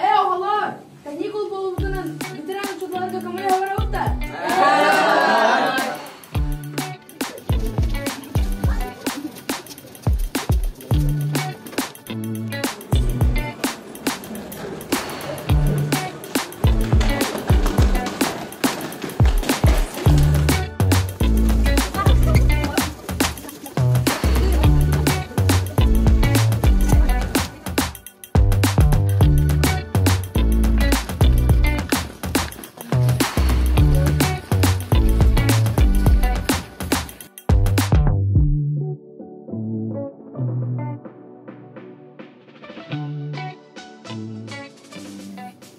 Ээ, оҕолоор, каникул буолбутунан ветеран учууталларга көмөлөһө барабыт да?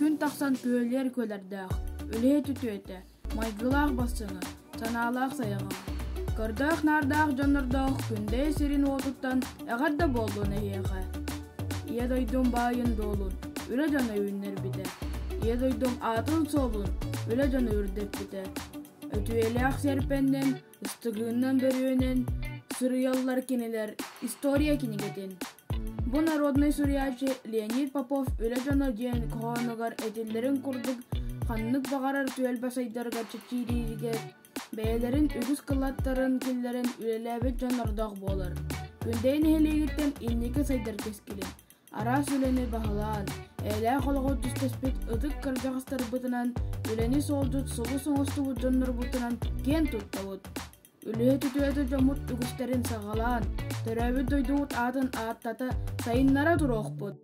Күн тахсан күөлүөр күөлэрдээх, үлэһит үтүөтэ, майгылаах бастыҥа, санаалаах сайаҕа. Көрдөөх-наардаах дьоннордоох Күндэйэ сирин уотуттан эҕэрдэ буоллун эһиэхэ! Ийэ дойдум баайын-дуолун үлэ дьоно үүннэрбитэ, Ийэ дойдум аатын-суолун үлэ дьоно үрдэппитэ. Өтүйэлээх сиэрпэннэн, ыстыгыыннан бөрүөнэн суруйаллар кинилэр история кинигэтин. Бу народнай суруйааччы Леонид Попов «Үлэ дьоно» диэн хоһоонугар этиллэрин курдук ханнык баҕарар түөлбэ сайдарыгар чэпчииригэр бэйэлэрин үгүс кылааттарын киллэрэн үлэлээбит дьоннордоох буолар. Күндэйэ нэһилиэгиттэн инники сайдар кэскилин, араас үлэни баһылаан, эйэлээх олоҕу түстэспит ытык кырдьаҕастарбытынан, үлэни суолдьут сулус оҥостубут дьоннорбутунан киэн туттабыт. Үлэһит үтүөтэ дьоммут үгүстэрин саҕалаан, төрөөбүт дойдубут аатын ааттата, сайыннара туруохпут.